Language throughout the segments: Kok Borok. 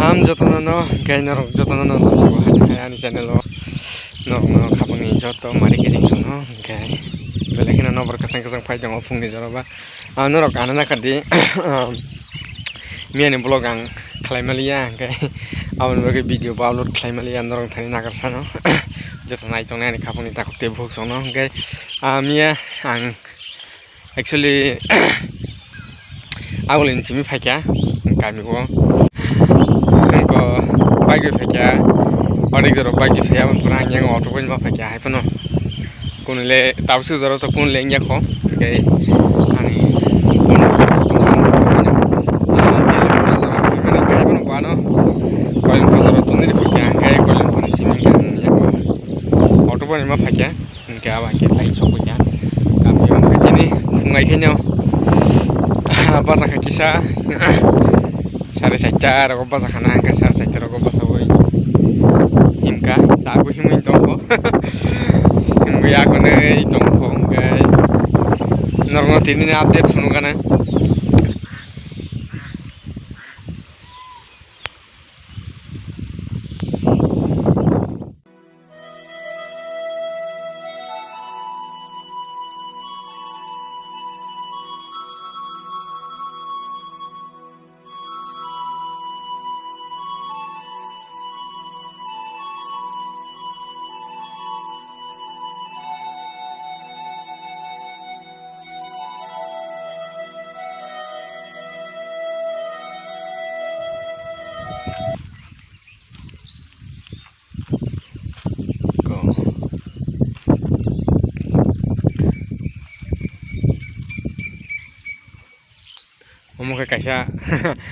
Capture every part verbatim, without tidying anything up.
Am jotono no, hwnkhe norok jotono no, hai ani channel o norok no khapangni joto mari kiching songno, hwnkhe belai kheno nokbar kwchang kwchang phai tongo phungni jora ba. Ah, norok ano nakha di, ah, miyani vlog ang khlai maliya, hwnkhe aboni bagwi video bo upload khlai maliya, norok thani nagar sano. Joto nai tongnai ani khapangni takhuk tei bukhuk songno, hwnkhe, ah, miya ang actually, aboni simi phaikha, kami o. Hwnkhe bike bai phaikha, onek jora bike bai phaiya, aboni pore ang yang auto bai ma phaikha, hai phano. Kunule tabuk suk jora to kunule wngya kho, tei ani koiling bazar o tongmani kaibo no bano, koiling bazar o tongmani kaibo no bano, koiling bazar o tongmani kaibo no bano, auto bai ma phaikha. Hwnkhe abo hai khe lai sokphaikha. Kami o hwnkhe tini phungai khe no bachakha kisa sare chaita rogo bachakhana, hwnkhe sare chaita rogo bachaui himkha, tabuk himwi tongkho. Himwi akhonwi tongkho, hwnkhe norokno tini update phunukgana. Omo khe kaisa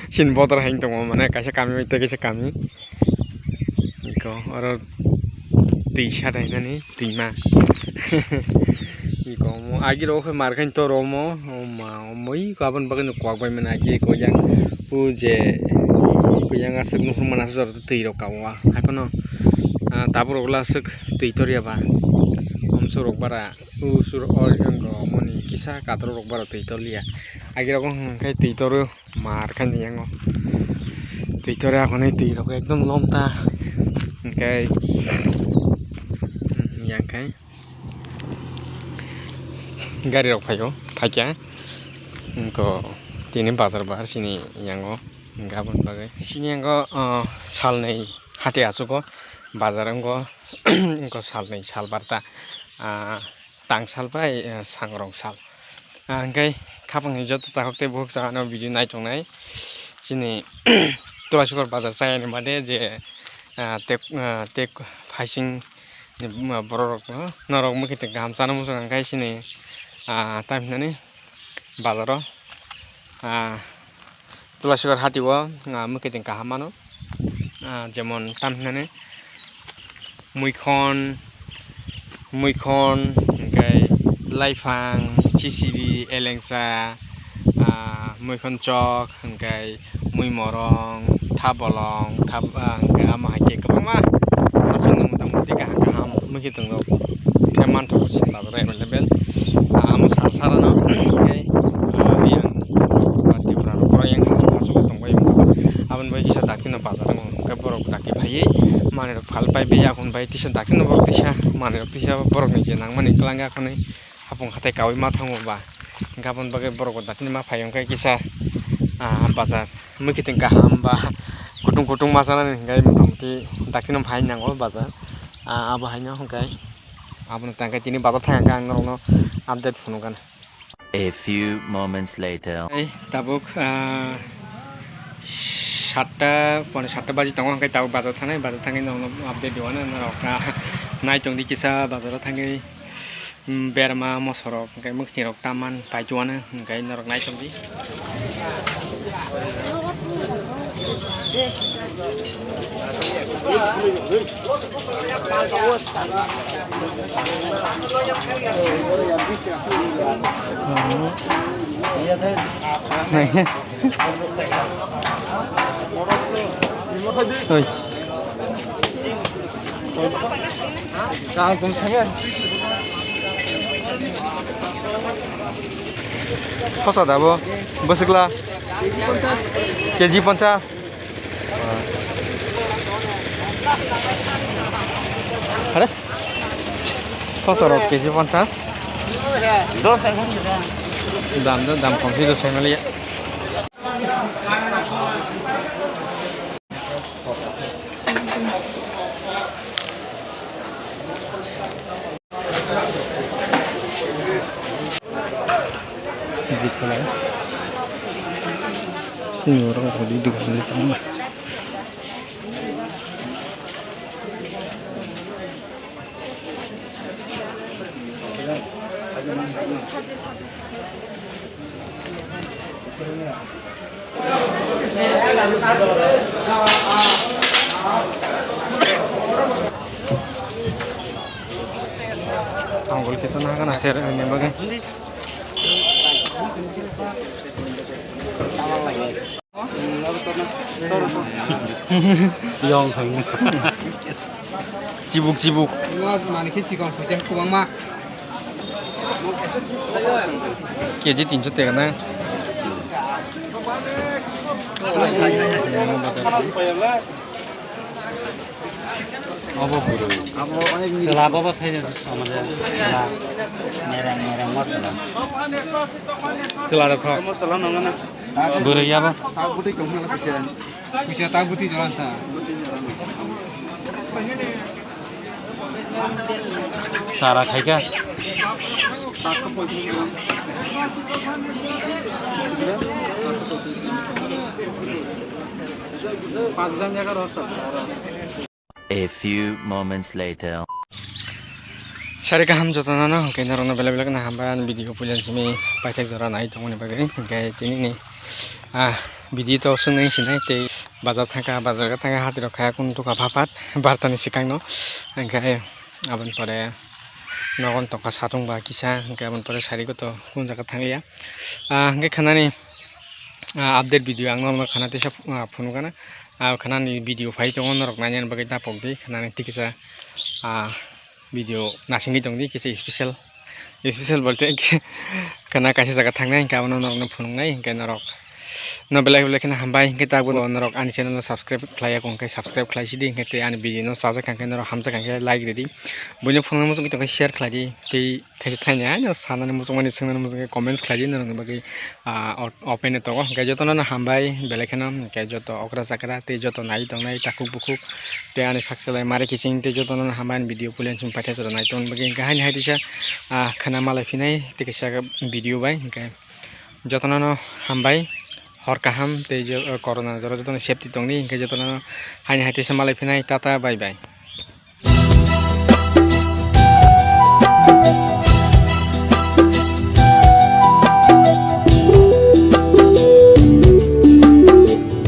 sin bodol hai tongo, mane kaisa kami bai tei kaisa kami. Iko oro twi sa dainani twima. Iko omo agi rok khe mar khe to romo, oma omo iko aboni bagwi no kwak bai mani agi iko yang o je iko yang aswk nuhur mana aswk jora twi rok ka o hai phano, ah, tabuk rok le aswk twi tor ya ba, omsok rok bara. Usur o yang rok mani kisa kator rok bara twi toliya. Agi rok wng khe twi toro mar khe ni yango. Twi tore akhonai twi rok ekdom lom ta. Hwnkhe yang khe gari rok phaio, phaikha. Wngkho tini bazar bar sini yango. Hwnkhe aboni bagwi sini yango, ah, salnwi hati achugo bazar wngkho. Wngkho salnwi sal bar ta. Ah, tangsal bai, eh, sangrong sal. Ah, hwnkhe khapangni joto takhuk tei bukhuk chano video nai tongnai. Chini Tulashikor bazar chayani made je, ah, tek, ah, tek phaising ni, ah, borok rok no norok mukhe kaham chana muchung hwnkhe chini, ah, tamhinani bazaro, ah, Tulashikor hati o, ah, mwkhwtwng kaham mano. Ah, jemon tamhinani muikhon, muikhon, hwnkhe laiphang, sisiri, elengsa, ah, muikhon chok, hwnkhe muimorong, thabolong, thab-, ah, hwnkhe amo hai khe kwbangma aswkno mota moti kaham kaham mwkhwtwng rok khe manthogo chini bazaro available. Ah, amo sal salano hwnkhe, ah, yang Tripura rok borok yang hachuk hachuk tongbai wngkha. Aboni bai kisa dakti no bazar wngo, hwnkhe borok dakti phaiwi manwi rok phal pai bai yakun bai tisa dakti no borok tisa manwi rok tisa borok ni je nangmani kwlangya khwnwi hapung hatai kaui ma thango ba, hwnkhe aboni bagwi borok bo dakti no ma phai wngkha kisa, ah, bazar mwkhwtwng kaham ba kutung kutung ma chanani hwnkhe motamoti dakti no phai nango bazar, ah, abo haino hwnkhe abono tangkhe tini bazar thangkhe ang norokno update phunukgana. A few moments later. Ei, tabuk, ah, satta, pone satta baji tongo, hwnkhe tabuk bazar thangnai, bazar thangwi nokno update rwna norok, ah, nai tongdi kisa bazaro thangwi, mm, berma mosorok, hwnkhe mwkhirok tamman paituano, hwnkhe norok nai tongdi. Oi. Khosa da bo? Bwswkla? K G ponchas? Hare? Koso rok K G ponchas. Dam do, dam kom si do sai maliya. Sini orang tadi di sini. Ang gol kisa na hagana ser ni bagwi. Yong thang. Chibuk, chibuk. Mani khe chikon phaikhe kwbangma. K G tinso tega na. Obo bwrwi. Abo onek chwla bobo sai de, amade chwla mereng mereng mo chwla. Chwla rok kho. Bwrwi abo. Puisa ta bwtwi chwla sa. Sara khaikha. Paanch jan jaga rw sa. A few moments later. Sari kaham jotono no, hwnkhe norokno belai belai kheno hambai ani video puila simi paithak jora nai tongmani bagwi, hwnkhe tini ni, ah, video to swnwi sinai tei bazar thangkha, bazar thangkha, hati rok kha kunu tukha pha phat bartani swkang no, hwnkhe aboni pore nogon tongkha satung ba kisa, hwnkhe aboni pore sari goto kunu jaga thangliya, ah, hwnkhe khanani, ah, update video ang norokno khana teisa, ah, phunukgana. Ah, khana ni video phai tongo, norok nainani bagwi ta pokdi, khana ni tikisa, ah, video nasingwi tongdi, kisa special, special bolte khana kaisa jaga thangnai, hwnkhe abono norokno phunuknai, hwnkhe norok no belai belai kheno hambai, hwnkhe tabuk norok ani channel no subscribe khlai ya, hwnkhe subscribe khlai sidi, hwnkhe tei ani video no chajak kha, hwnkhe norok hamjak kha, hwnkhe like ridi, buino phunukna muchungwi tongkhe share khlai di, tei thaisa thaini haino sanani muchungmani, swngnani muchungkhe comments khlai di, norokni bagwi, ah, o-, open tongo. Hwnkhe jotono no hambai, belai kheno, hwnkhe joto okra chakra tei joto nai tongnai takhuk bukhuk tei ani sak salai mari kiching tei jotono no hambai ani video puila simi paithak jora nai tongmani bagwi. Hwnkhe haini hai teisa, ah, khana malai phinai tei kaisa video bai, hwnkhe jotono no hambai, hor kaham tei jo-, corona jora jotono safety tongdi, hwnkhe jotono no haini hai teisa malai phinai, tata, bye bye.